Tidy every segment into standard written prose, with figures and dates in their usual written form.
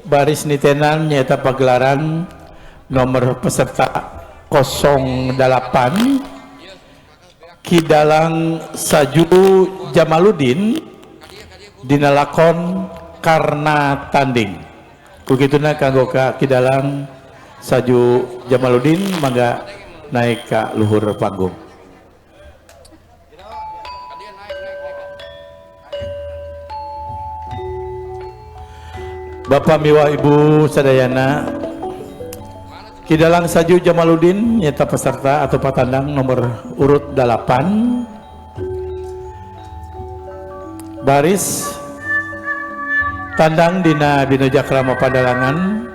Baris nitenan nyaeta pagelaran nomor peserta 08 Ki Dalang Saju Jamaludin dina lakon Karna Tanding. Kukituna kanggo ka Ki Dalang Saju Jamaludin mangga naik ka luhur panggung. Bapak miwa Ibu sadayana, Ki Dalang Saju Jamaludin nyata peserta atau patandang nomor urut 8 baris tandang dina Bina Jakrama Padalangan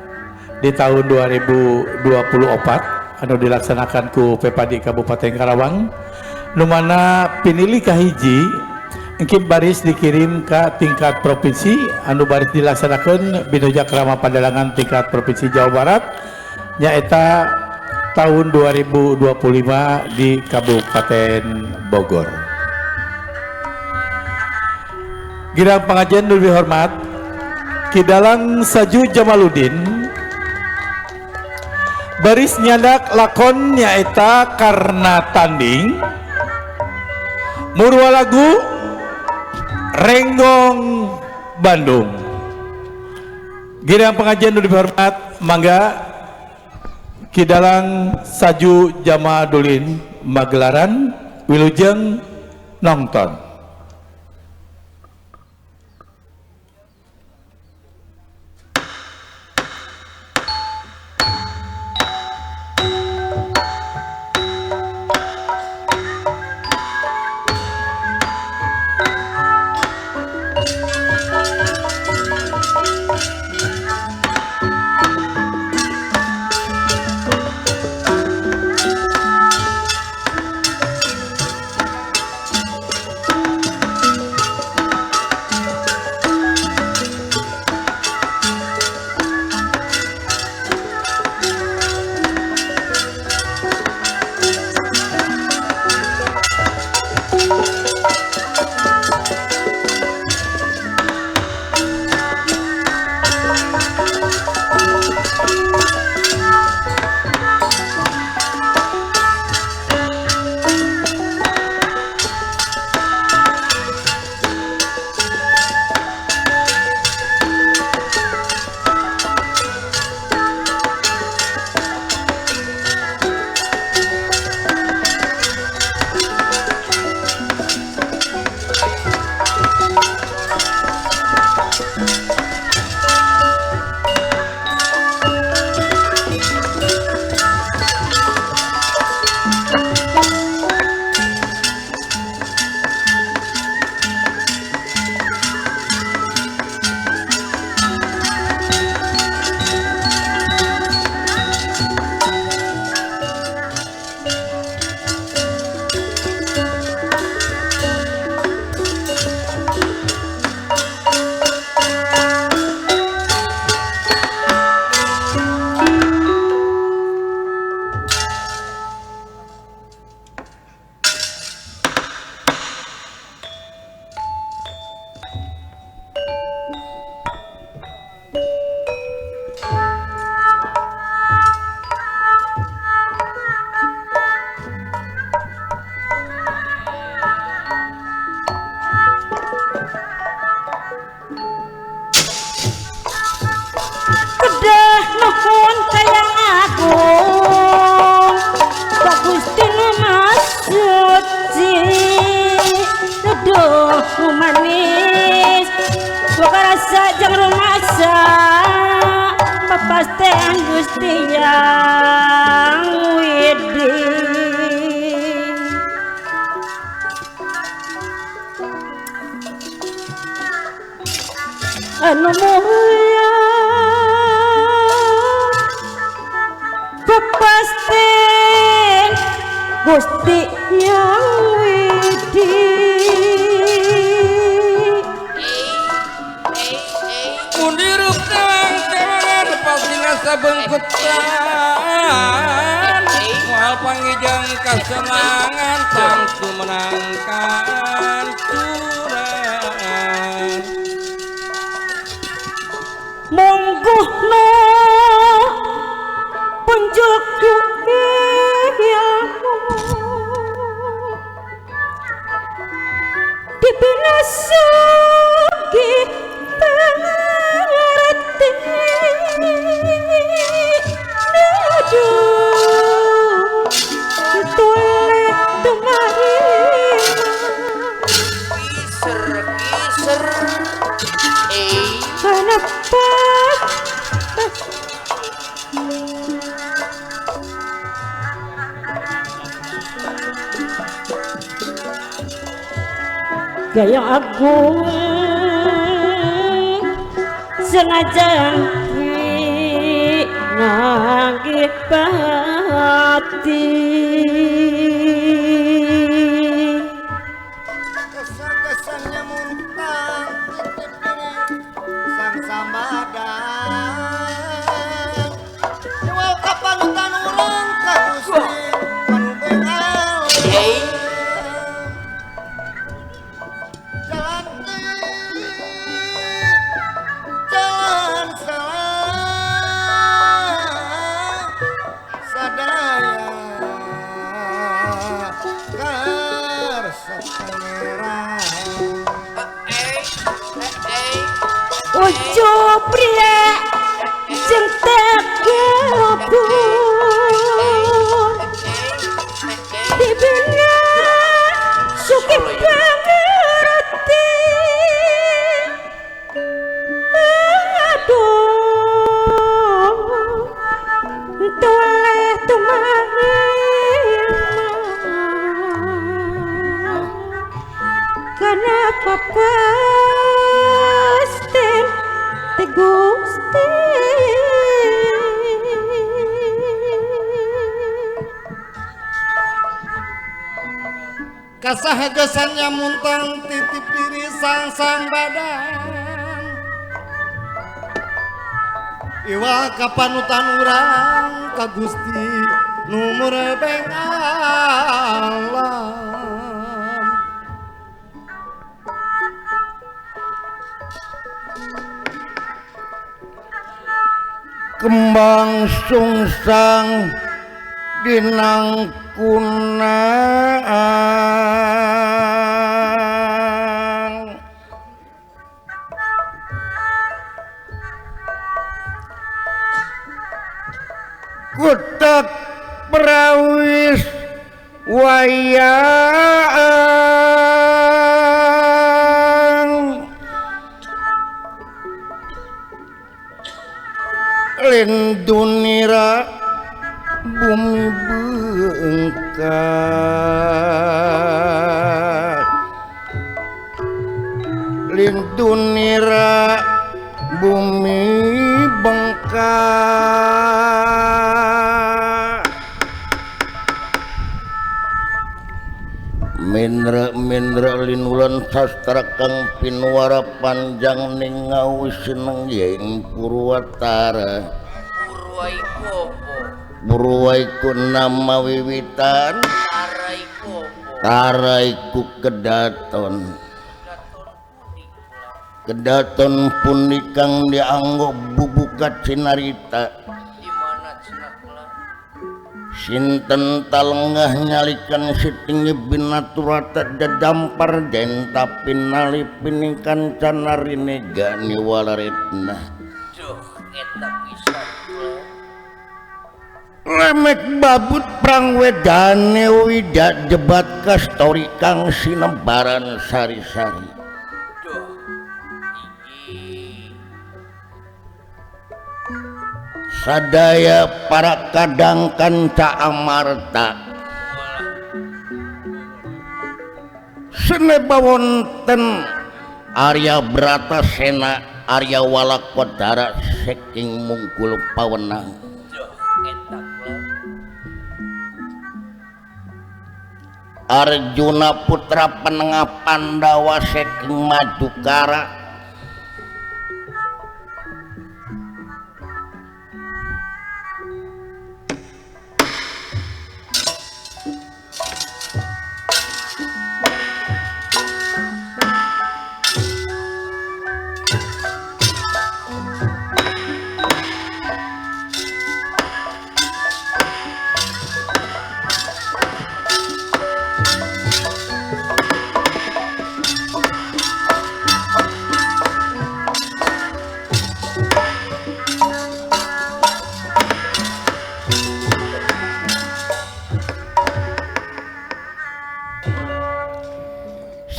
di tahun 2024 anu dilaksanakan ku Pepadi Kabupaten Karawang, nu mana pinili kahiji engke baris dikirim ke tingkat provinsi anu baris dilaksanakan Bina Jakrama Padalangan tingkat provinsi Jawa Barat nyaeta tahun 2025 di Kabupaten Bogor. Girang pengajian lebih hormat Ki Dalang Saju Jamaludin baris nyandak lakon nyaeta Karna Tanding, murwa lagu Renggong Bandung. Girang pengajian lebih hormat mangga Ki Dalang Saju Jamaludin magelaran wilujeng nonton. Anu mulia pepasten Gusti Yang Widi. Mundirup tewang-tewangan pasti nasa bengkutan moal pangijang kasenangan tangtu menangkan curang. Mung Teguhna punjulku ilmu dibina sugih pangerti aduh tule tumarima kiser kiser kenapa gaya aku senajan nangis pati kesan-kesannya muntang titip diri sang sambadan jual kapanutan urang ka Gusti anu bengal jalan jalan salah sadaya karsa pangeran ojo priye sing takabur dibina sugih pangerti aduh toleh tumarima kenapa pasten te Gusti kasahagesannya muntang titip diri sang-sang badan iwa kapanutan urang ka Gusti nu murebeng alam kembang sungsang dinangkunang kutek perawis wayang lindunira bumi bengkak lindunira bumi bengkak mindra-mindra linulan sastra kang pinuara panjang ning ngawiseneng ing Purwatara Purwaiku nama wiwitan Taraiku kedaton kedaton punikang dianggo bubuka cinarita sinten talengah nyalikan sitinggi binaturata dadampar denta pinali piningkan canarine gani walaritna lemek babut prang wedane wida jebat kastori kang sinembaran sari-sari sadaya para kadang kanca amarta seneba wonten Arya Bratasena Arya Walakodara saking Mungkul Pawenang Arjuna putra penengah Pandawa saking Madukara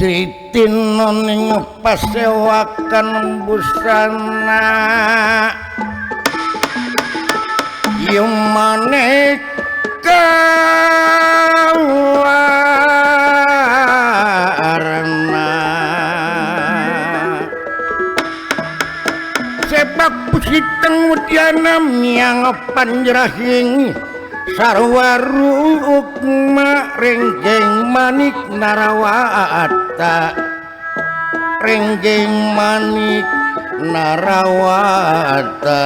Sri Tino ning pasewakan busana ieu maneka warna sepak pusiteng mudiana miang panjrahing sarwa rukma renggeng manik narawata renggeng manik narawata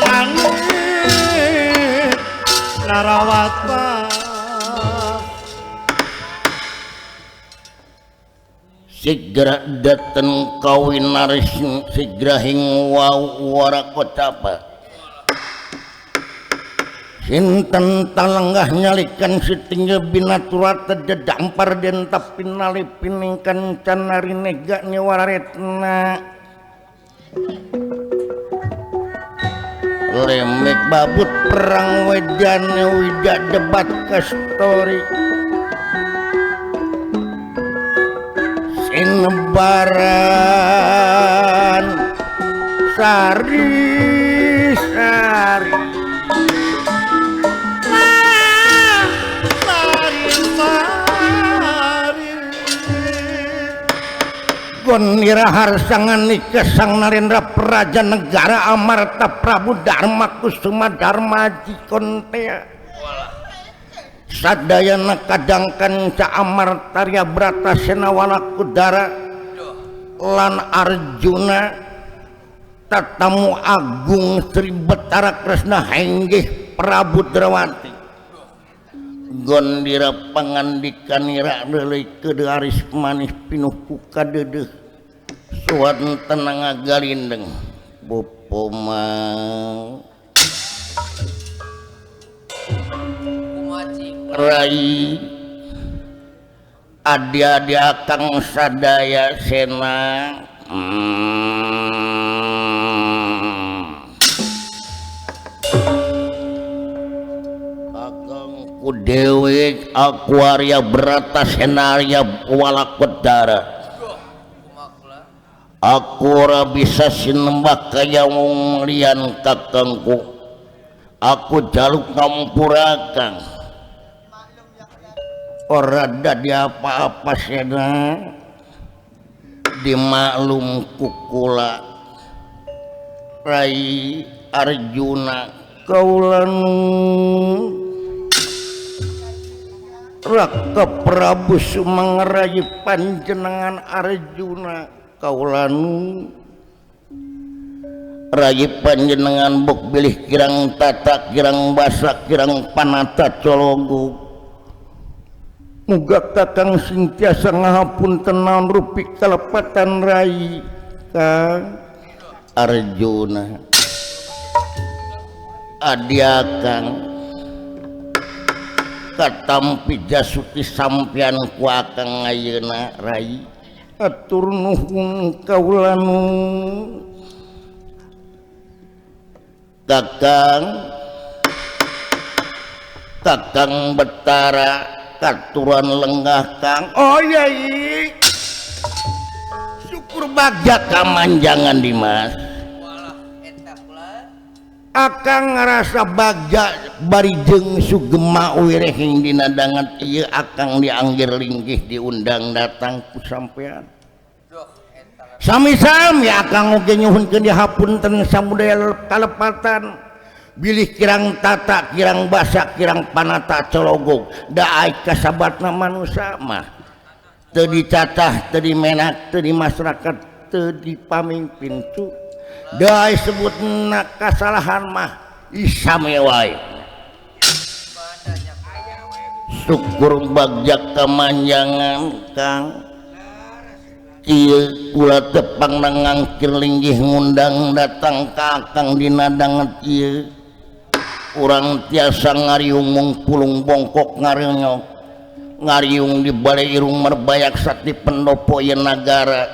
manik narawata sigra daten kawinaris sigrahing wau warakotapa sinten talenggah nyalikan sitinggal binaturata dedampar den tapinali piningkan canari nega niwararetna lemek babut perang wedan wida debat kastori sinebaran sari sari sari sari Gonira harsangan nikah sang Narendra Praja Negara Amarta Prabu Dharma Kusuma Dharma Jikontea sadayana kadangkan Ca Amartarya Bratasena Walakudara lan Arjuna tatamu agung Sri Betara Kresna henggih Prabu Drawati Gondira pangandikanira deuleuy keudeuh aris manis pinuh ku kadeudeuh suwan tenang agalindeng bopo mang Rai adi-adi akang sadaya sena akang ku dewe aku Arya Bratasena Arya Walakodara aku ora bisa sinembah kaya wong liyan kakangku aku jaluk ngampura kang ora dadi apa-apa sena dimaklum kukula Rai Arjuna kaulanu Raka Prabu Sumangerayi panjenengan Arjuna kaulanu rayi panjenengan bok bilih kirang tata kirang basa kirang panata cologo muga kakang sing tiasa ngahapunten naon rupi kalepatan rai Kang Arjuna adi akang katampi jasuti sampeyan ku akang ayeuna rai atur nuhun kaulanu kakang kakang Betara katuran lenggah kang oh yai syukur bagja kamanjangan Dimas akang ngerasa bagja bari jeung sugema wirehing dina dangat ieu akang dianggir linggih diundang datang ku sampean sami-sami akang oge nyuhunkeun dihapunten samudaya kalepatan bilih kirang tata kirang basa kirang panata cologog da ai kasabatna manusia mah teu dicacah teu dimenak teu di masyarakat teu dipamimpin cu da ai sebutna kasalahan mah isame wae syukur bagja kamanjangan kang ieu kula tepang ngangkir linggih ngundang datang ka akang dina danget ieu urang tiasa ngariung mung pulung bongkok ngariung di balai irung merbayak sakti pendopo ieu nagara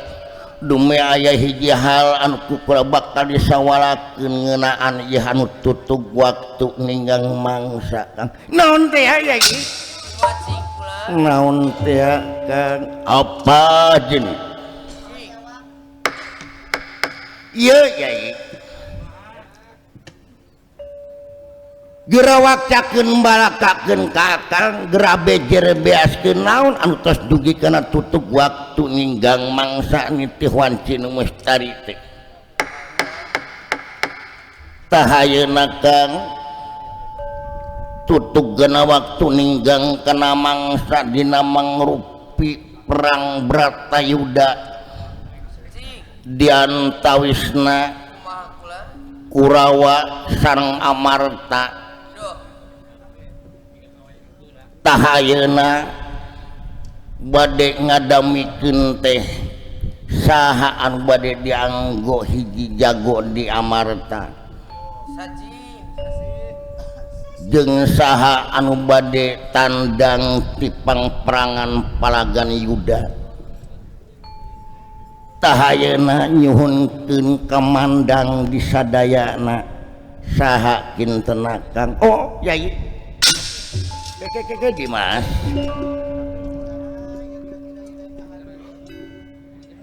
Dume aya hiji hal anu ku kula bakal disawalakeun ngeunaan ieu anu tutug waktu ninggang mangsa Kang. Naon teh aya iki? Naon teh Kang? Apa jeung? Ieu yai. Gerawakcakeun balakakeun ka Akang gerabe jerebeaskeun naon anu tos dugi kana tutug waktu ninggang mangsa nitih wanci nu mestari teh. Tah ayeuna Kang tutug kana waktu ninggang kana mangsa dina mangrupi perang Bratayuda diantawisna Kurawa sareng Amarta. Tah ayeuna bade ngadamikeun teh saha anu bade dianggo hiji jago di Amarta jeung saha anu bade tandang ti pangperangan Palagan Yuda. Tah ayeuna nyuhunkeun kamandang di sadayana saha kintenna Kang. Oh yai keke Dimas.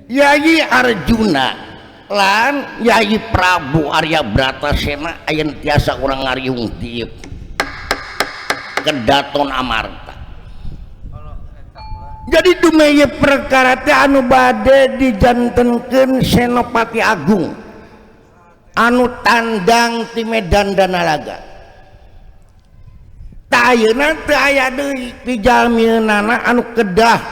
Yayi Arjuna lan Yayi Prabu Arya Bratasena aya tiasa urang ngariung dieu kedaton Amarta. Jadi dumeye perkara teh anu bade dijantenkeun Senopati Agung anu tandang ti Medan Danalaga. Ayeuna teu aya deui ti jalmieunana anu kedah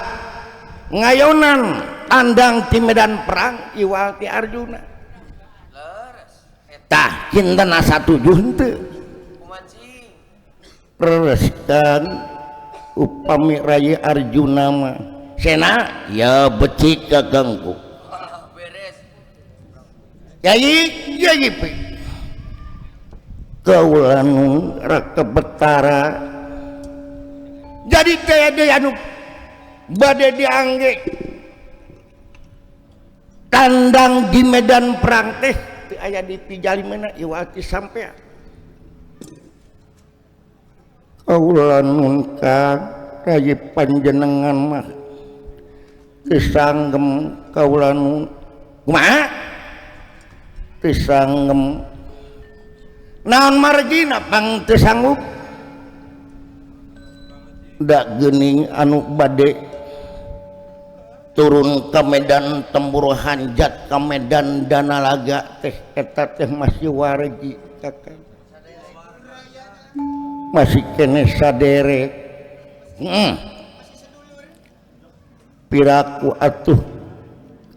ngayonan tandang ti medan perang iwal ti Arjuna. Tah kinten satuju henteu? Leres kan upami rayi Arjuna mah sena ya becik kakangku. Yai yai kaula nu raka Betara. Jadi teh deui anu bade diangge tandang di medan perang teh teu aya di pijalimena iwal ti sampean. Kaula nun Kang rayi panjenengan mah teu sanggem kaula nun. Kumaha? Teu sanggem. Naon margina pang teu sanggup? Da geuning anu bade turun ka medan tempur hanjat ka medan Danalaga teh eta teh masih wargi kakak. Masih kene saderek. Piraku atuh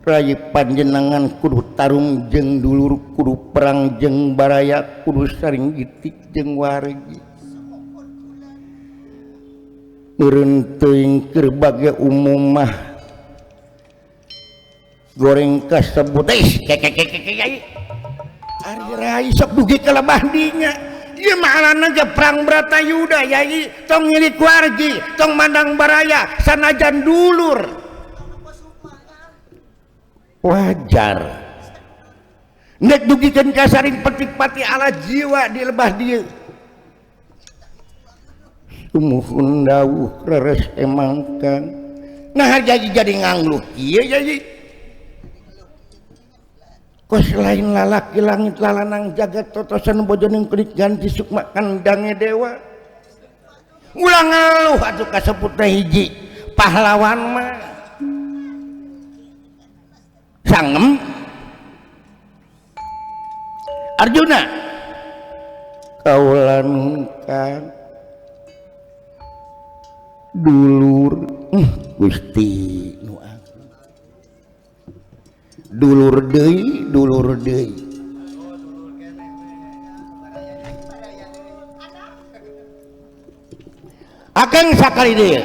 rayi panjenengan kudu tarung jeung dulur, kudu perang jeung baraya, kudu saring gitik jeung wargi. Meureun teuing keur bage umum mah goreng kasebut kekekekeke yai. Ari rai sok dugi ka lebah dinya. Ieu mah alana ge perang Bratayuda yai, tong ngilik wargi, tong mandang baraya sanajan dulur. Wajar nek dugikeun ka saring petik-pati ala jiwa di lebah dieu. Sumuhun dawuh reres emang Kang. Nah jadi ngangluh kieu jadi. Kos lain lalaki langit lalanang jagat totosan bojoning kulit ganti sukma kandange dewa. Ulah ngeluh atuh kasebut teh hiji pahlawan mah. Sangem Arjuna kaula nun Kang dulur Gusti nu agung. Dulur deui dulur deui. Akang sakali deui.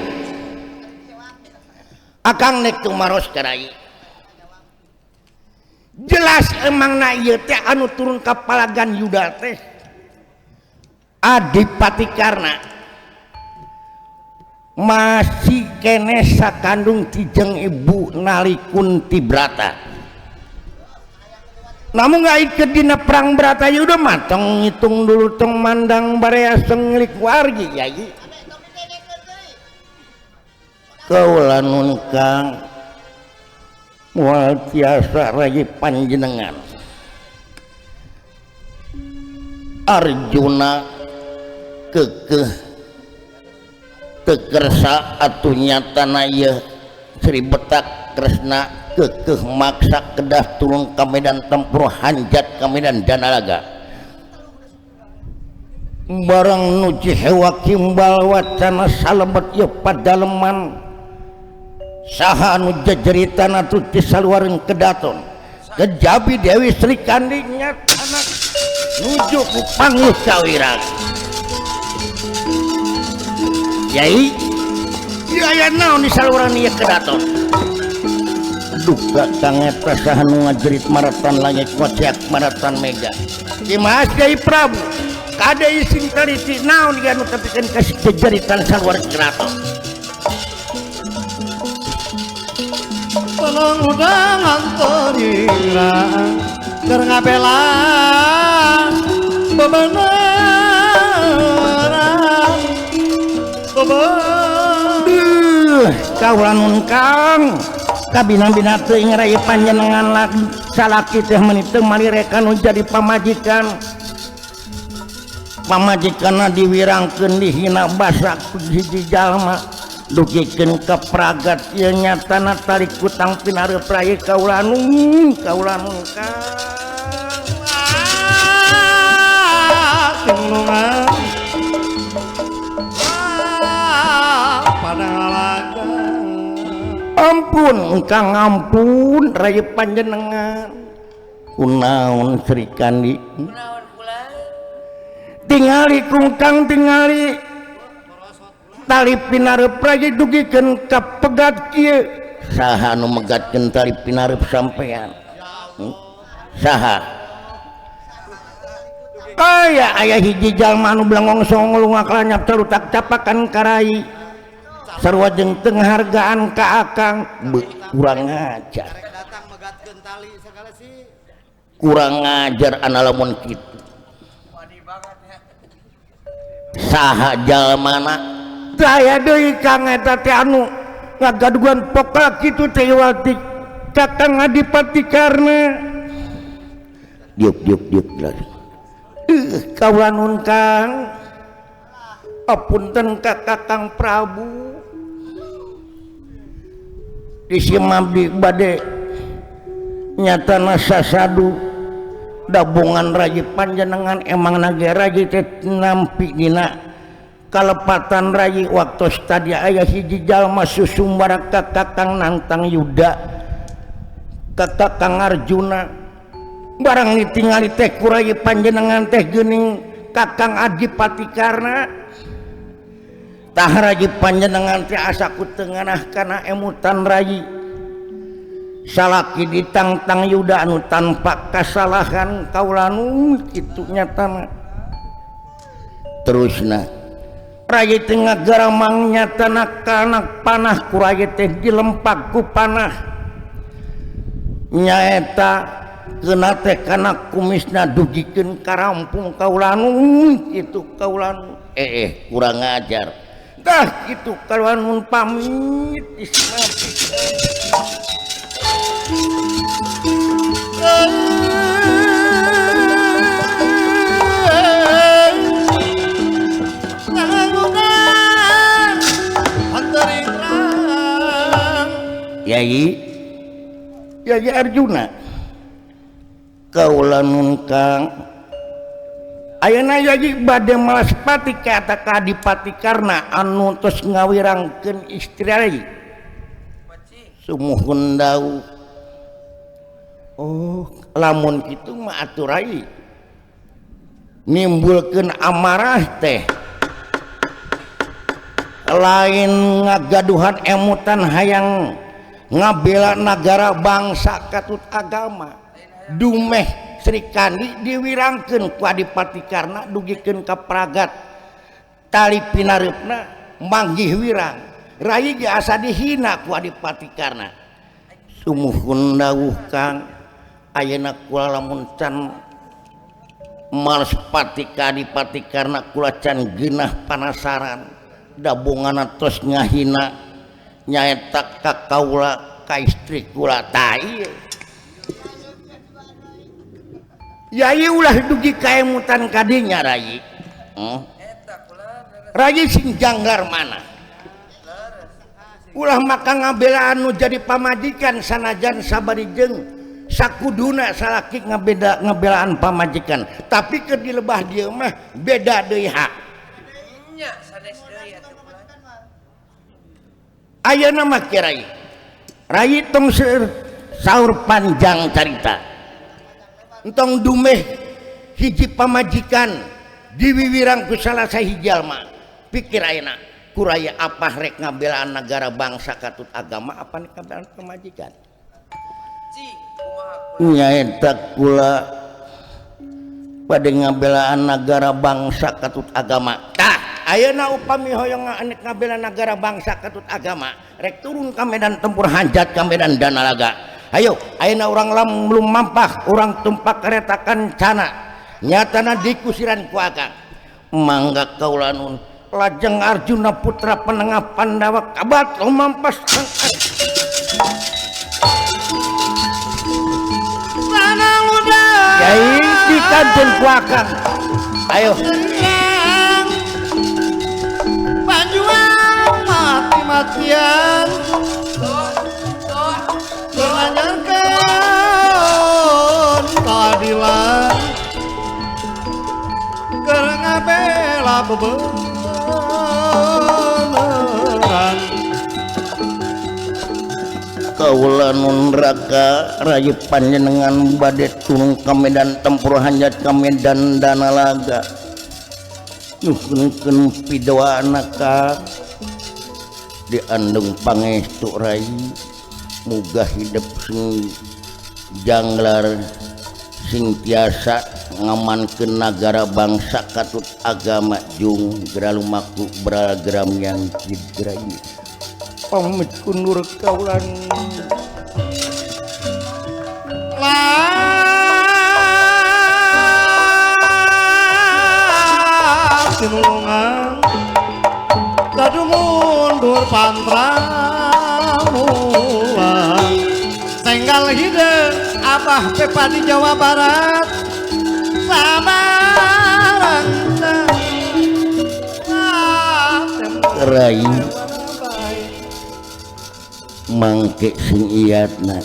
Akang nek tumaros ka rai. Jelas emang na ieu teh anu turun ka Palagan Yuda teh Adipati Karna masih kene sakandung ti jeung ibu Nali Kunti Brata. Namun ngait ke dina perang Bratayuda mah tong ngitung dulu tong mandang barea senglik wargi yai. Kaula nun Kang moal tiasa rayi panjenengan. Arjuna kekeh tekersa atuh nyatana ieu Sri Betak Kresna kekeh maksa kedah turun ka medan tempur hanjat ka medan Danalaga. Barang nu cihewa kimbal wacana salebet ieu padaleman saha anu jejeritan atuh ti saluareun kedaton kejabi Dewi Sri Kandi nyatana nuju ku panggih kawirang. Yai ieu aya naon di saluran ieu kedaton? Duka kang eta saha nu ngajerit maratan langit koceak maratan mega. Dimas Kyai Prabu kade ising taliti naon ieu anu tepikeun ka jejeritan saluran keraton. Tolong udang antorira keur ngabela bebeneran bebener. Kaula nun Kang kabina-bina teuing rai panjenengan laki salaki teh meuni teu malireka nu jadi pamajikan. Pamajikanna diwirangkeun dihina basa ku hiji jalma dugikeun ka pragat ieu nyatana tarik kutang pinareup rai kaula nun kaula nun Kang. Tinglungan padalaga. Ampun Kang ampun rai panjenengan. Kunaon Sri Kandi? Kunaon kula? Tingali kungkang tingali tali pinareup rai dugikeun ka pegat kieu. Saha nu megatkeun tali pinareup sampean? Saha? Aya aya hiji jalma anu belangongsong lungak lanyap carutak capakan ka rai. Sarua jeung teu ngahargaan ka akang. Kurang ajar. Kurang ajar ana lamun kitu. Saha jalmana? Aya deui Kang eta teh anu ngagaduhan pokal kitu teh iwal ti Kakang Adipati Karna. Diuk diuk diuk lagi. Kaula nun Kang. Apunten ka Kakang Prabu. Disimabdi bade nyatana sasadu dabungan raji panjenengan emang nage raji teh nampi dina kalepatan raji waktu tadi aya hiji jalma susumbara ka Kakang Nantang Yuda ka Kakang Arjuna barang ditingali teh ku rayi panjenengan teh geuning Kakang Adipati Karna. Tah rayi panjenengan teh asa ku teu ngeunah kana emutan rayi salaki ditangtang Yuda anu tanpa kasalahan kaula nu kitu nyatana. Terusna rayi teh ngagaramang nyatana kana panah ku rayi teh dilempak ku panah nyaeta keuna teh kana kumisna dugikeun ka rampung kaula nu kitu kaula nu. Kurang ajar. Tah kitu kaula nun pamit ismati. Yai Yai Arjuna kaula nun Kang ayeuna Yai bade malas pati ka eta ka Adipati Karna anu tos ngawirangkeun istri rai. Sumuhun dawuh. Oh lamun kitu mah atuh rai nimbulkeun amarah teh lain ngagaduhan emutan hayang ngabela nagara bangsa katut agama dumeh Sri Kandi diwirangkeun ku Adipati Karna dugikeun ka pragat tali pinareupna manggih wirang rai ge asa dihina ku Adipati Karna. Sumuhun dawuh Kang Ayeuna kula lamun can males pati ka Adipati Karna kula can geunah panasaran dabongana tos ngahina nyaeta ka kaula ka istri kula tah ieu. Yai ulah dugi kaemutan kadinya Rai. Rai sing janggar mana? Ulah maka ngabelaan nu jadi pamajikan sanajan sabari jeung sakuduna salaki ngabeda ngabelaan pamajikan, tapi keur di lebah dieu mah beda deui hak. Nya sanes deui atuh kula. Ayeuna mah kieu Rai. Rai tong seueur saur panjang carita. Entong dumeh hiji pamajikan diwiwirang ku salah sahiji jalma. Pikir ayeuna ku Rai apa rek ngabelaan nagara bangsa katut agama apa rek ngabelaan pamajikan. Nyaeta kula pada ngabelaan nagara bangsa katut agama. Tah ayeuna upami hoyong anek ngabelaan nagara bangsa katut agama rek turun ka medan tempur hanjat ka medan danalaga. Ayo ayeuna urang lam lumampah urang tumpak kereta kancana nyatana dikusiran ku akang. Mangga kaula nun lajeng Arjuna putra penengah Pandawa kabat lumampas Yai dikantun ku akang. Ayo panjuang mati-matian melancarkan keadilan keur ngabela bebeneran. Kaula nun raka rayi panjenengan bade turun ka medan tempur hanjat ka medan danalaga nyuhunkeun pidoana ka diandung pangestu rai muga hidup sing janglar sing tiasa ngamankeun nagara bangsa katut agama jung geralumaku beragram yang kidrai. Pamit kundur kaulan lah tinulungan kadu mundur pantramulang senggal hideung Abah Pepa di Jawa Barat sabarang Rai mangke sing iatna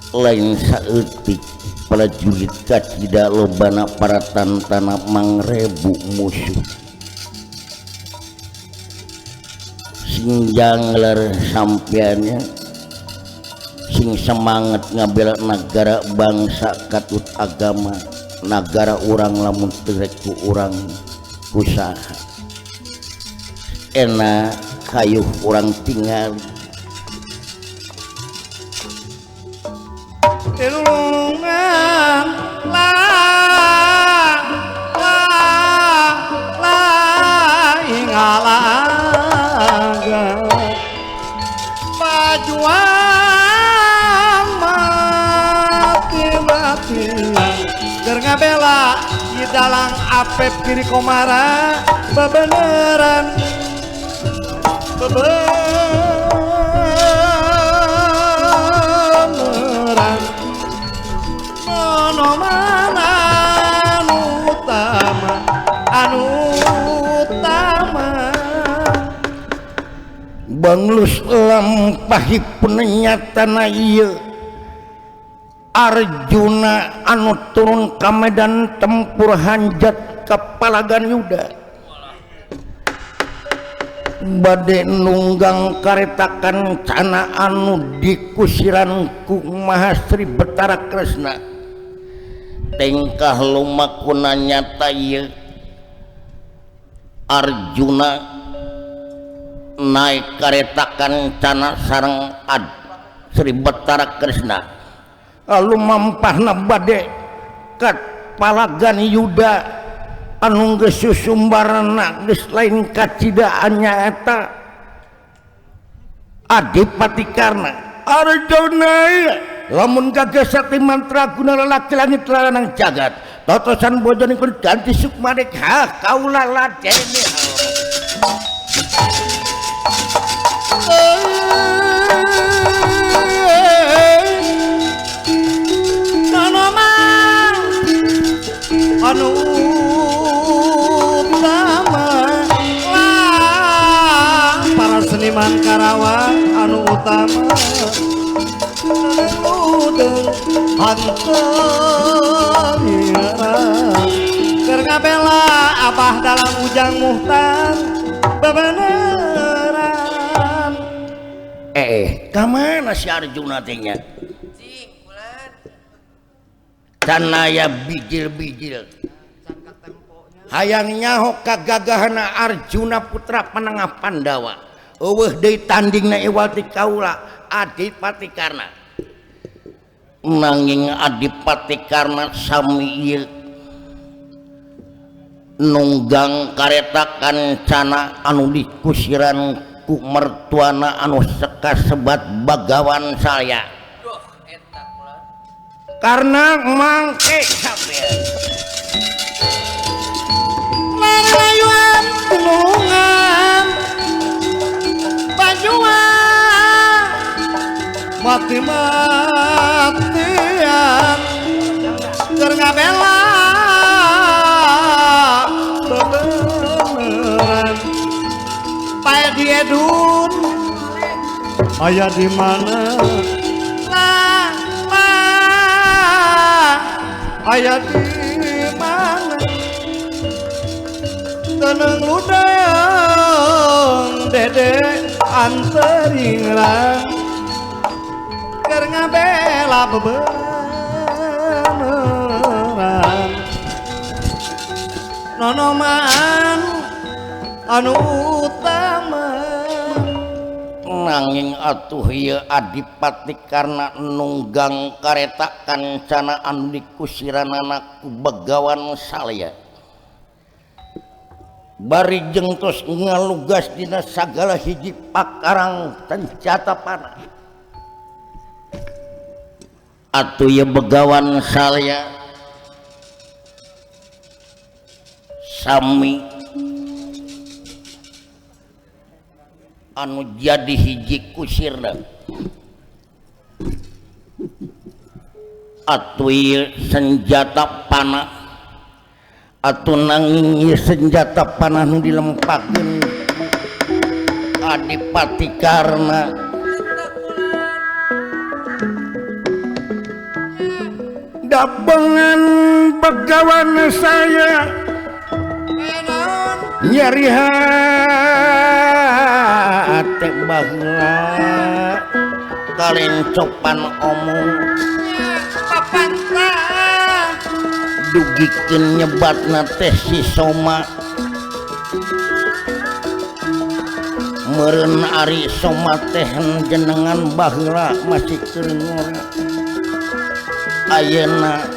lain saeutik prajurit kacida lobana para tantana mangrebu musuh sing janglar sampeannya sing semangat ngabela nagara bangsa katut agama nagara urang lamun teu rek ku urang kusaha enak kayuh urang tinggal tilulungan la la la ingalaga pajuang mati-matian keur ngabela di dalang Apep kiri komara bebeneran bebeneran mono mana anu utama anu utama banglus lampahipun nyatana ieu Arjuna anu turun ka medan tempur hanjat ka Palagan Yuda bade nunggang kareta kancana anu dikusiran ku Mahasri Betara Kresna tingkah lumakuna nyata ieu Arjuna naik kareta kancana sareng Sri Betara Kresna lalu mampahna bade ka Palagan Yuda anu geus susumbarna geus lain kacidaan nyaeta Adipati Karna. Arjuna Lamun gagah sakti mantraguna lalaki langit lalanang jagat. Totosan bojone kun ganti sukmane ha kaula ladene. Anu utama lah para seniman Karawang anu utama ludeng hantar keur ngabela abah dalam Ujang Muhtar bebeneran. Ka mana si Arjuna teh nya? Tanaya bijil-bijil hayang nyaho kagagahana Arjuna putra penengah Pandawa eueuh deui tandingna iwal ti kaula Adipati Karna. Nanging Adipati Karna sami ieu nunggang kareta kancana anu dikusiran ku mertuana anu sekasebat Bagawan Salya. Karena mangke kabeh marayuan tulungan bajuan mati-matian keur ngabela bebeneran pae diedun aya di mana aya di mana teneng ludeng dede anteringrang keur ngabela bebeneran nonoman anu utama. Nanging atuh ieu Adipati Karna nunggang kareta kancana anu dikusiranana ku Begawan Salya bari jeung tos ngalugas dina sagala hiji pakarang senjata panah. Atuh ieu Begawan Salya sami anu jadi hiji kusirna. Atuh ieu senjata panah atuh nanging ieu senjata panah nu dilempakeun Adipati Karna dabengan Begawan saya nyeri hate baheula kalencopan omong papantah dugikeun nyebatna teh si Soma meureun ari Soma teh jenengan baheula masih keur ngora. Ayeuna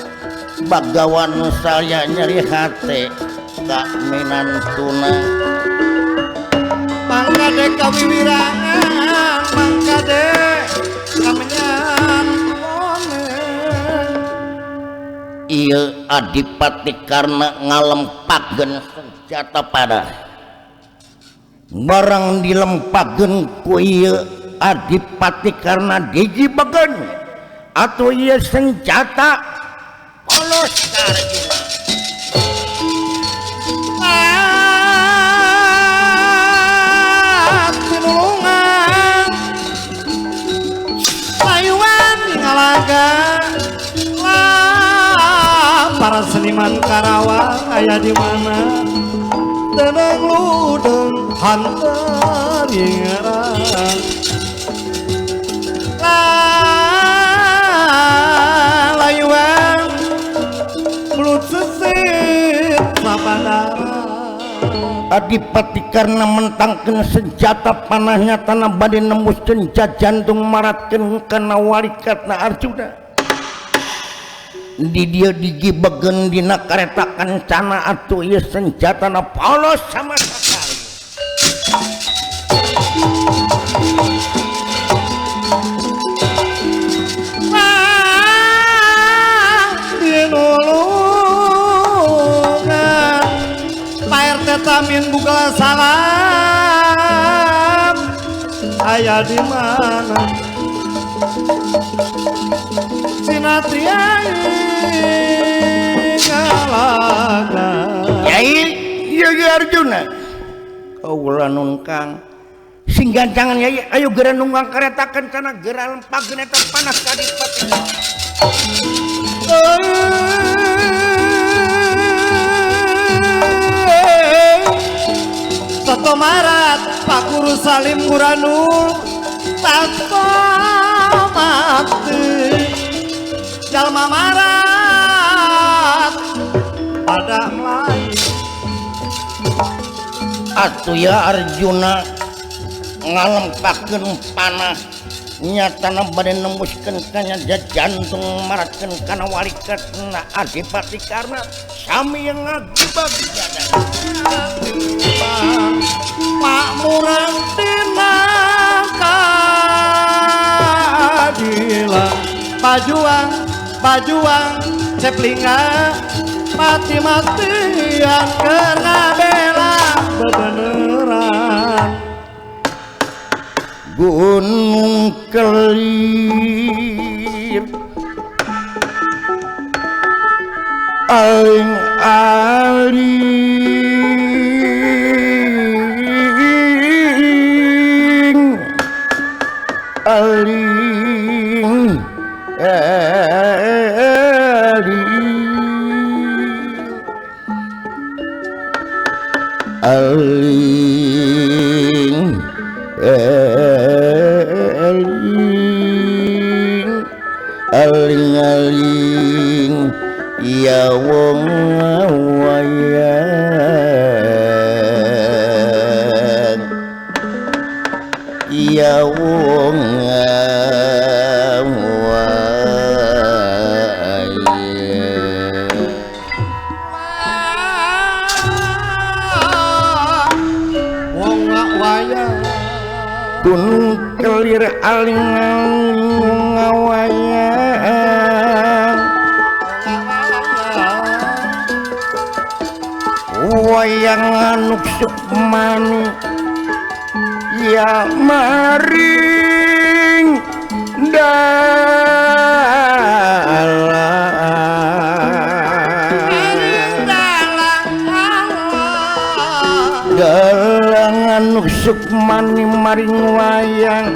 Bagawan Salya nyeri hate ka minantuna mangkade kawiwirangan mangkade kamenyan one. Ieu Adipati Karna ngalempakeun senjata panah barang dilempakeun ku ieu Adipati Karna dijibegeun atuh ieu senjata polos ka Arjuna. Tinulungan layuan ngalaga lah para seniman Karawang aya di mana teneng ludeng hantar ingrang lah layuan mulut sesit sapadara. Adipati Karna mentangkeun senjata panahnya tanah bade nembuskeun jantung maratkeun kana walikatna Arjuna. Di dieu digibegeun dina kareta kancana atuh ieu senjatana polos sama sekali. Ah! aya di mana Sinatria ngalaga Yai Yogi Arjuna kaula nun Kang sing gancangan Yai ayo geura nunggang kareta kencana geura lempagkeun eta panah ka Adipati. Soto marat Pak Guru Salim Guranul tanpa mati jalma marat pada melayu. Atuh ya Arjuna ngalempakeun panah nyatana bade nembuskeun kana jantung maratkeun kana walikatna Adipati Karna sami yang ngagibag makmuran dina keadilan pajuang pajuang ceplinga mati-matian kena bela bebeneran. Gunung Kelir aling aling aling aling aling aling aling ya wong wayang ya wong wayang wong wayang gunung kelir aling wayang wayang anuk sukmani ya maring dalang dalang anuk sukmani maring wayang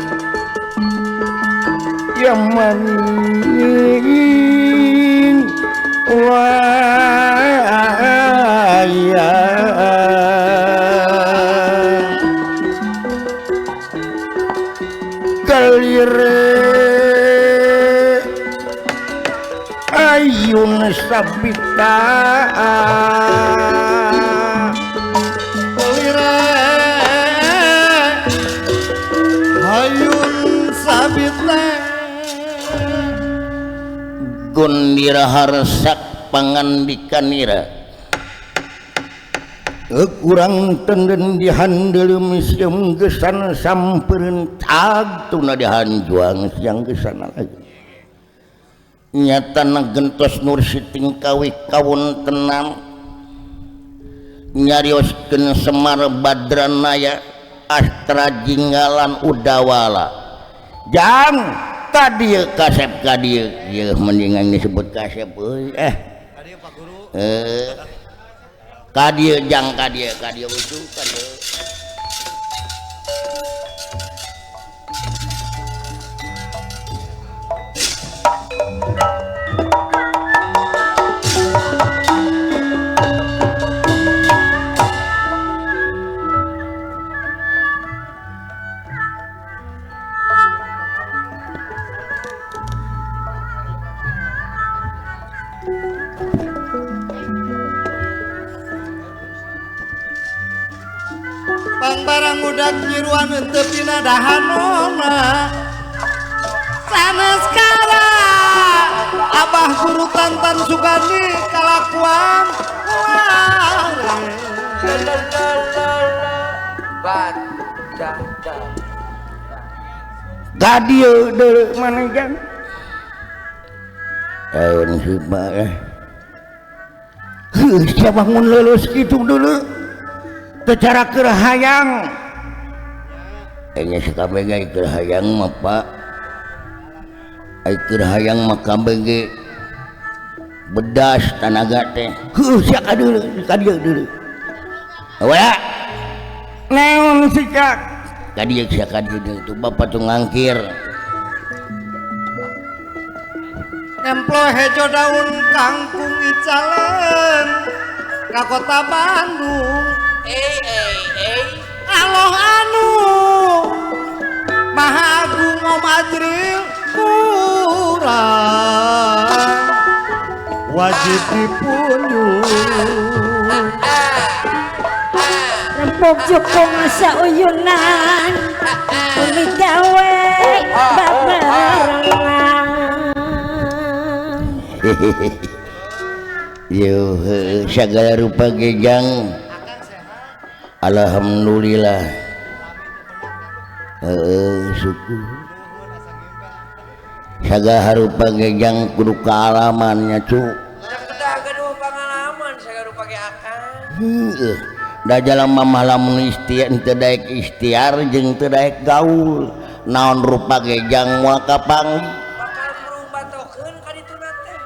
ya maring wayang kelire ayun sabita kelire ayun sabita Gundira harsak pangandikanira kurang tenden dihandelum siang gesan samperin tag tuna dihanjuang siang gesan lagi nyatana gentos nur siting kawi kawon tenang nyarioskeun Semar Badranaya Astra Jinggalan Udawala jang kadieu kasep kadieu ieu mendingan disebut kasep euy kadieu Pak Guru kadieu jang kadieu kadieu lucu kadieu barang udak nyiruan henteu pina dahanona sanes kara abah guru Tantan Sugandi kalakuan Gadieu deuleu mana jang daun siba heuh sia bangun leuleus kitu deuleu secara keur hayang Enggeus kabeh ge keur hayang mah Pak. Ai keur hayang mah kabeh ge bedas tanaga teh. Heuh sia ka dieu ka dieu deuleu. Wala. Naon sikak? Ka dieu sia ka dieu deuleu bapak tuh ngangkir. Nemplo hejo daun kangkung icalen ka kota Bandung. Allah anu Maha Agung Om Ajril kurang wajib dipunjung. Rempok jukung sauyunan umi gawe babarengan. Yo segala rupa gejang. Alhamdulillah. Syukur. Sagala rupa gejang kudu kaalamannya cu. Kedah gaduh pangalaman sagala rupa ge akang. Heuh. Da jalma mah lamun istiar teu daek istiar jeung teu daek gaul. Naon rupa gejang moal kapanggih. Bakal murung batokeun ka dituna teh.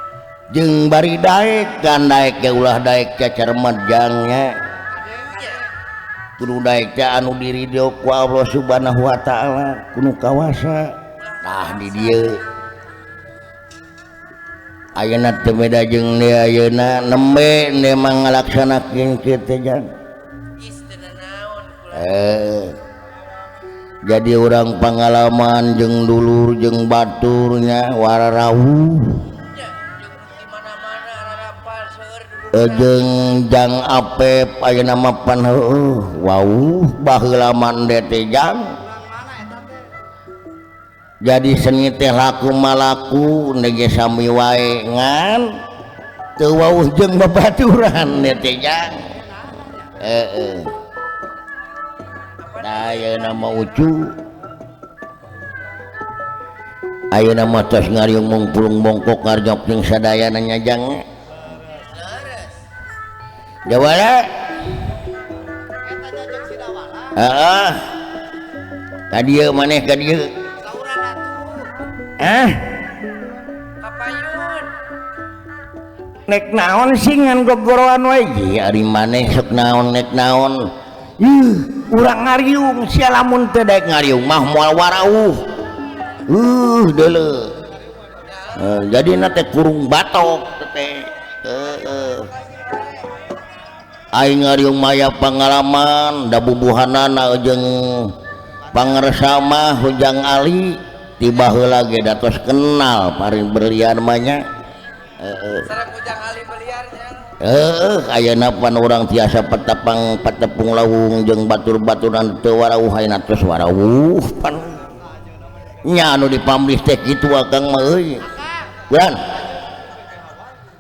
Jeung bari daek kan daek ge ulah daek cacarmet jangnya. Kudu daek teh anu diridho ku Allah Subhanahu wa taala kudu kawasa. Tah di dieu ayeuna teu beda jeung deui ayeuna nembe mah ngalaksanakeun kieu teh jang. Jadi urang pangalaman jeung dulur jeung baturnya wararawuh. Jeung jang Apep ayeuna mah pan heueuh wauh baheula mah teh jang. Jadi seni teh laku malaku nege sami wae ngan teu wauh jeung babaturan teh jang. Heeh. Nah ayeuna mah ucu. Ayeuna mah tos ngariung mungpulung bongkok ngarjok jeung sadayana nya jang. Jawara. Heeh. Ka dieu maneh ka dieu. Ah. Kapayun. Nek naon sih ngan gogoroan wae ji ari maneh sok naon nek naon. Ih, urang ngariung sia lamun teu daek ngariung mah moal warauh. Deuleu. Jadi na teh kurung batok teh. Heeh. Aing ngariung maya pangalaman da bubuhanana jeung pangersa mah Hujang Ali tiba heula ge da tos kenal paring berlian mah nya. Heeh. Sareng Hujang Ali beliarnya. Heeh, ayeuna pan urang tiasa petepang patepung lawung jeung batur-baturan teu warawuh ayeuna tos warawuh pan. Nya anu dipamlih teh kitu akang mah euy. Bulan.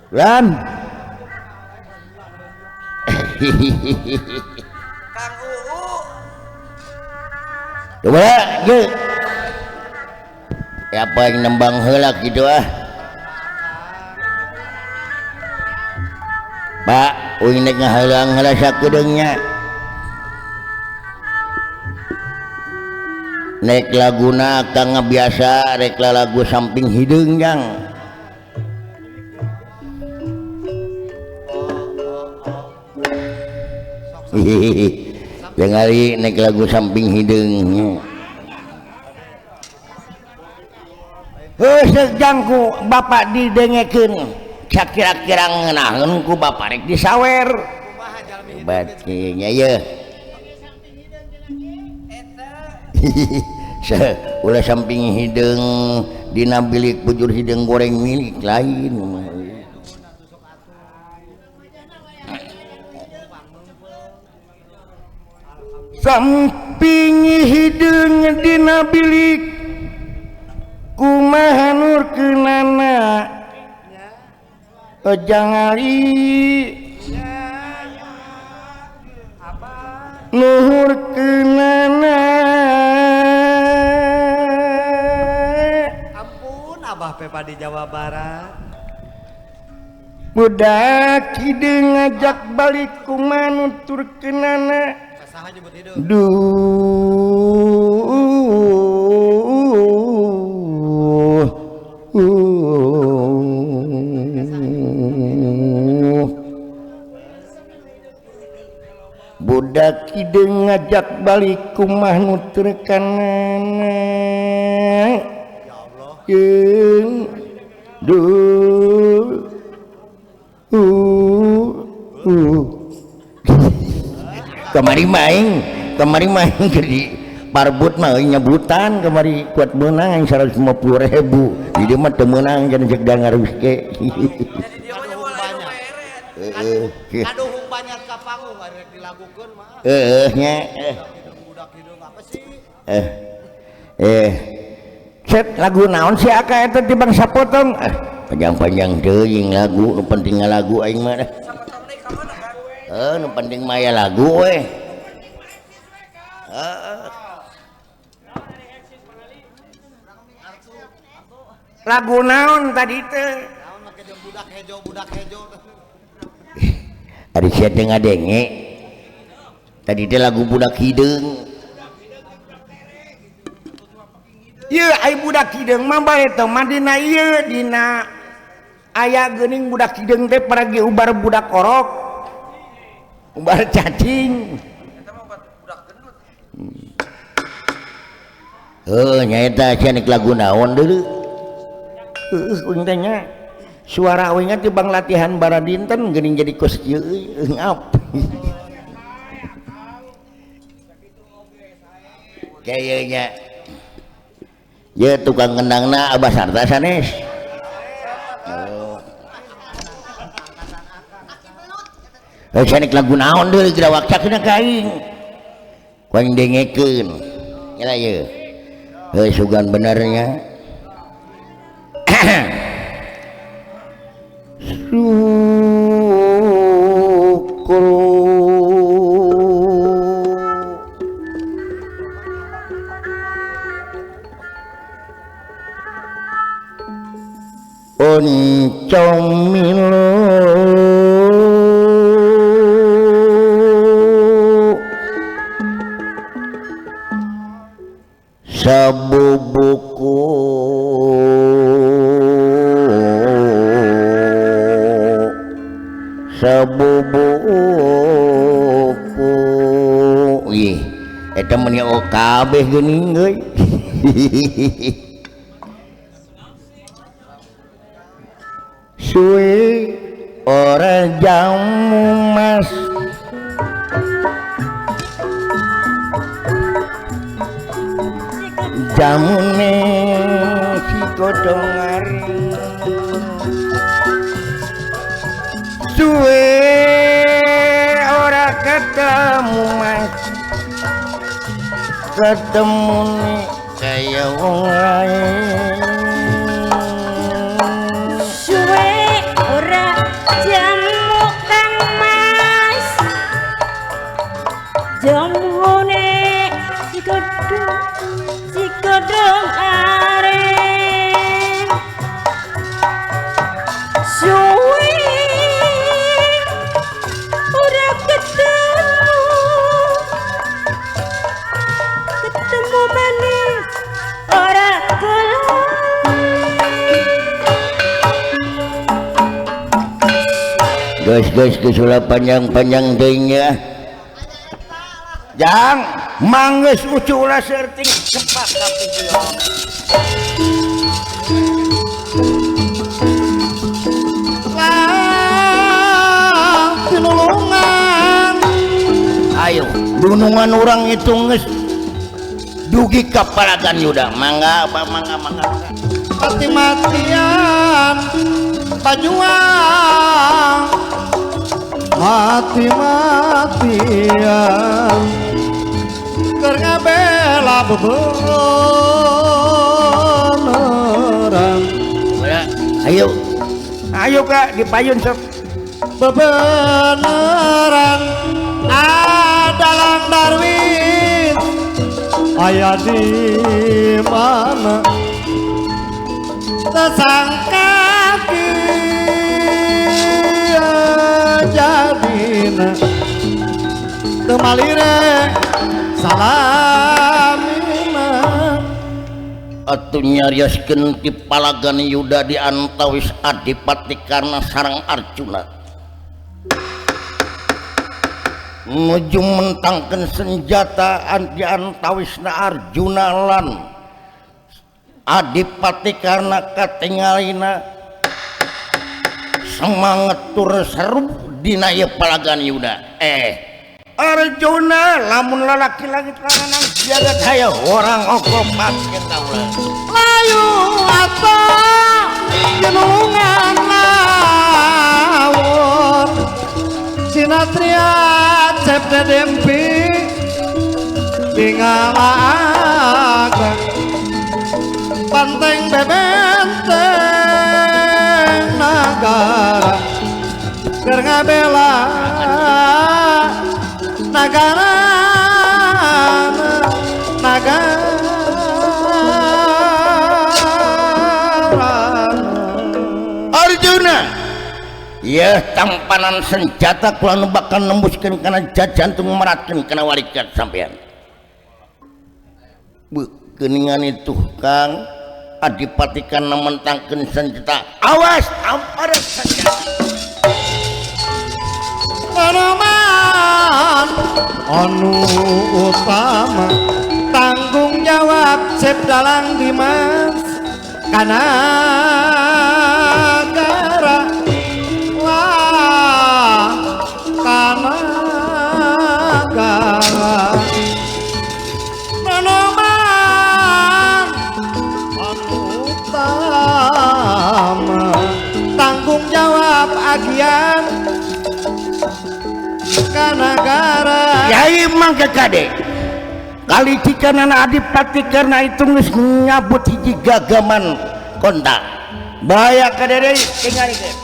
Bulan. Kang Uu. Coba ge. Ya apa yang nembang heula kitu ah. Pak, uing nek ngahalang heula sakedeung nya. Nek laguna kang biasa rek lagu samping hideung jang. Hihihi. Jangali nek lagu samping hideung. Heuh jangku bapak didengekeun. Sakira-kira ngeunaheun ku bapak rek disawer. Hebat nya ye. Ulah samping hideung dina bilik bujur hideung goreng milik lain. Samping hideung dina bilik kumaha nur keunana jangali nuhur keunana. Ampun Abah Pepa di Jawa Barat. Budak hideung ngajak balik kumaha nutur keunana. Duh hideung ngajak balik kumah nuturkanana Ya Allah. Jeung duh kamari maing keur di parbut mah nyebutan kamari kuat meunang 150.000 di dieu mah teu meunang cenah cek dangarus ge. Heeh. Kaduhung banyak ka panggung arek dilagukeun mah. Heeh nya. Budak hideung apa sih? Set lagu naon sih aka eta ti bangsa potong? Panjang-panjang teuing lagu nu penting lagu aing mah. Sapotong deui ka mana Kang? Heuh nu penting mah aya lagu we. Heeh. Lagu naon tadi teh? Naon make jeung budak hejo budak hejo. Ari sia teh ngadenge. Tadi teh lagu budak hideung. Ieu ai budak hideung mah bae teh mah dina ieu dina aya geuning budak hideung teh paragi ubar budak orok. Ubar cacing. Eta mah obat budak gendut. Heuh nyaeta sia nek lagu naon deui. Heuh uing teh nya. Suara uing teh bang latihan baradinten geuning jadi kos kieu euy ngap. Kayaknya ya tukang kendangna Abah Sarta sanes. Oh. Eh sanek lagu naon deui gerawak cakna ka aing. Ku aing dengekeun. Nyala ieu. Heuh sugan benernya. Syukur oncom milu sabubuku sabubuku ih eta meni kabeh geuning euy. Suwe ora jamu mas jamune si godhong ari suwe ora ketemu mas ketemune kaya wong lain suwe ora jamu Kang Mas jamune si godhong areng suwe ora ketemu ketemu maneh ora Guys, guys, ulah panjang-panjang teuing ya. Jang, manggeus ucu ulah seurting cepat tapi lah tinulungan. Ayo, dunungan urang itu geus dugi ka Palagan Yuda. Mangga, mangga, mangga. Mati-matian pajuang mati-matian keur ngabela bebeneran. Ayo, ayo Kak, dipayun sok. Bebeneran adalang Darwin aya di mana tersangka jadina temalire salamina atuh nyarioskeun ti Palagan Yuda di antawis Adipati Karna sareng Arjuna. Nuju mentangkeun senjata di antawisna Arjuna lan Adipati Karna katingalina semangat tur seru dina ieu palagan Yuda. Arjuna lamun lalaki langit lanang jagat hayo orang okopat kita ulah layu ata jenungan lawur sinatria cep dedempi tinggal banteng bebenteng nagara keur ngabela nagara nagara. Arjuna ya tampanan senjata kula nu bakal nembuskeun kana jantung meratkeun kana warikat sampean. Geuningan itu Kang Adipati Karna mentangkeun senjata. Awas tamparan senjata. Anoman anu utama tanggung jawab cep dalang Dimas kana gara wah kana gara Anoman anu utama tanggung jawab agian kanagara. Yai mangga kade kali cikanana Adipati Karna itu geus nyabut hiji gagaman kontak bahaya kade deui tingalikeun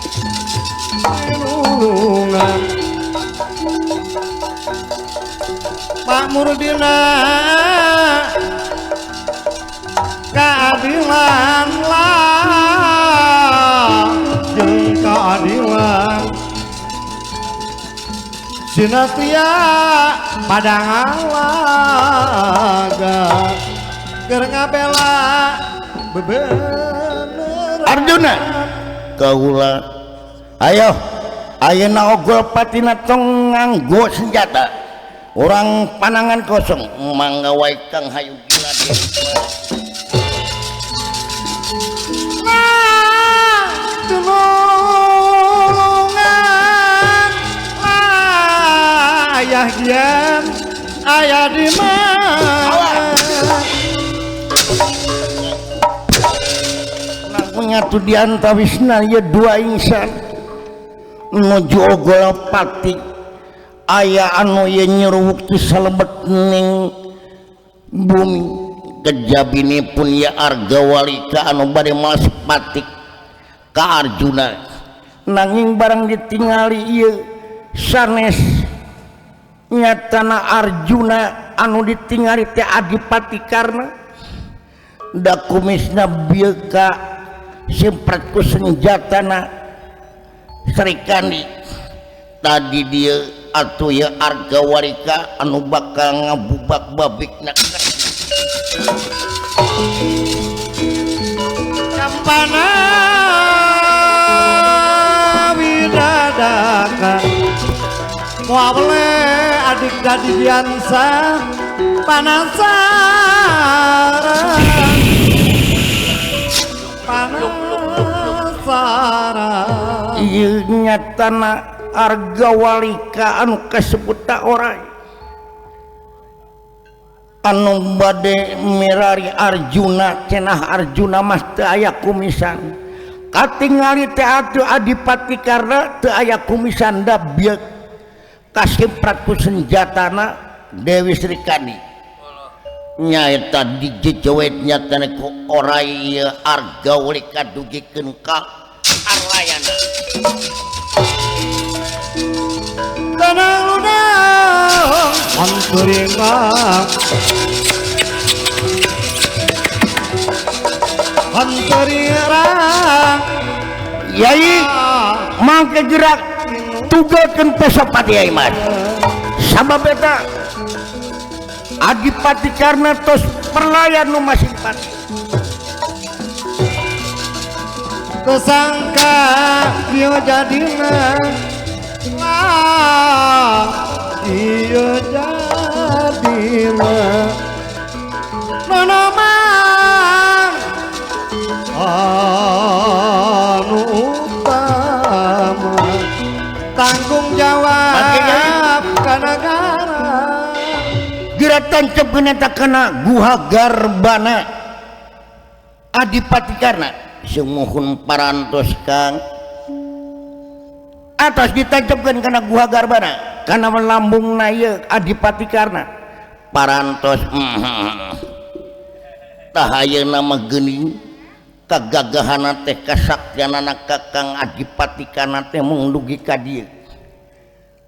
lulungan makmur dina keadilan lah jeung keadilan sinatria padang alaga keur ngabela bebeneran. Arjuna kaula ayo ayeuna ogol patina tong nganggo senjata urang panangan kosong mangga wae Kang hayu gila nah tulungan ayah gian ayah di mana menyatu di antawisna ya dua insan nuju ogol pati ayah anu ye nyeruwuk ti salebet ning bumi kejabini pun ya arga walika anu bade malas patik ka Arjuna nanging barang ditingali ieu sanes nyatana Arjuna anu ditingali teh Adipati Karna da kumisna bieu ka simpret ku senjatana Srikandi tadi dia atuh ya arga warika anu bakal ngabubak babikna campana widadaka muawle adik dadi biansa panasaran panasaran ieu nyatana arga walika anu kasebut ta orai anu bade mirari Arjuna cenah Arjuna mah teu aya kumisan katingali teh atuh Adipati Karna teu aya kumisan da bieu kasiprat ku senjatana Dewi Srikandi nyaeta dijejewet nyatana ku orai ieu arga walika dugikeun ka Arlayana tanang lunang hanturingang hanturingang Yai mangke gerak tugalkeun pesopati Yai Mas sabab eta Adipati Karna tos perlayan nu masing pati kesangka kieu jadina lah Ieu jadina nonoman anu utama tanggung jawab ka nagara. Geura tancep eta kana Guha Garbana Adipati Karna. Sumuhun parantos Kang atas ditancepkeun kana Guha Garbana kana lambungna ieu Adipati Karna parantos. Tah ayeuna mah geuning kagagahana teh kasaktianana Kakang Adipati Karna teh mung dugi ka dieu.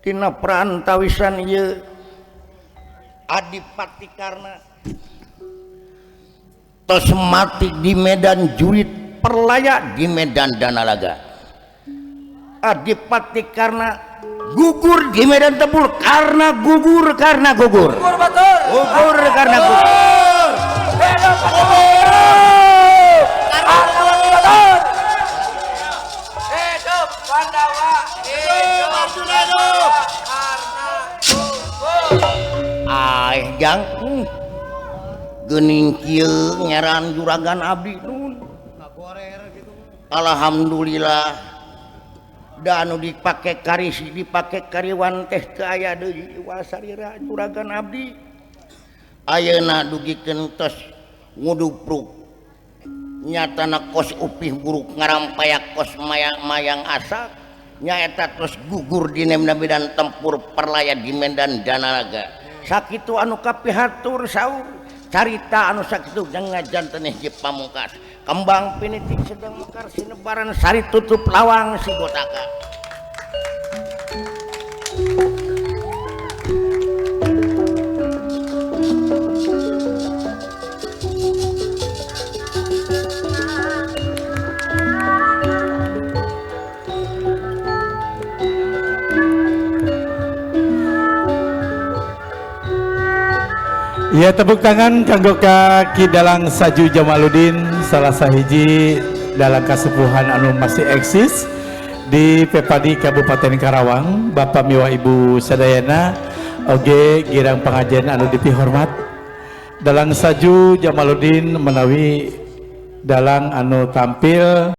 Tina perantawisan ieu Adipati Karna tos mati di medan jurit perlaya di medan Danalaga. Adipati Karna gugur di medan tempur karena gugur karena gugur gugur karena gugur. Hidup Pandawa, hidup Arjuna, karena gugur. Aih jang geuning kieu ngeran juragan abdi nun. Alhamdulillah da anu dipake karisi dipake kariwan teh teu aya deui wasarira juragan abdi. Ayeuna dugikeun tos ngudupruk nyatana kos upih buruk ngarampayak kos mayang-mayang asak nyaeta tos gugur di medan tempur perlaya di medan Danalaga. Sakitu anu kapihatur saur carita anu sakitu jangan hiji pamungkas kembang pinitik sedang mekar sinebaran sari tutup lawang si gotaka. Ya, tepuk tangan kanggo ka Ki Dalang Saju Jamaludin, salah sahiji dalam kasepuhan anu masih eksis di Pepadi Kabupaten Karawang. Bapak miwa Ibu sadayana oge girang pengajian anu dipihormat. Dalang Saju Jamaludin menawi dalang anu tampil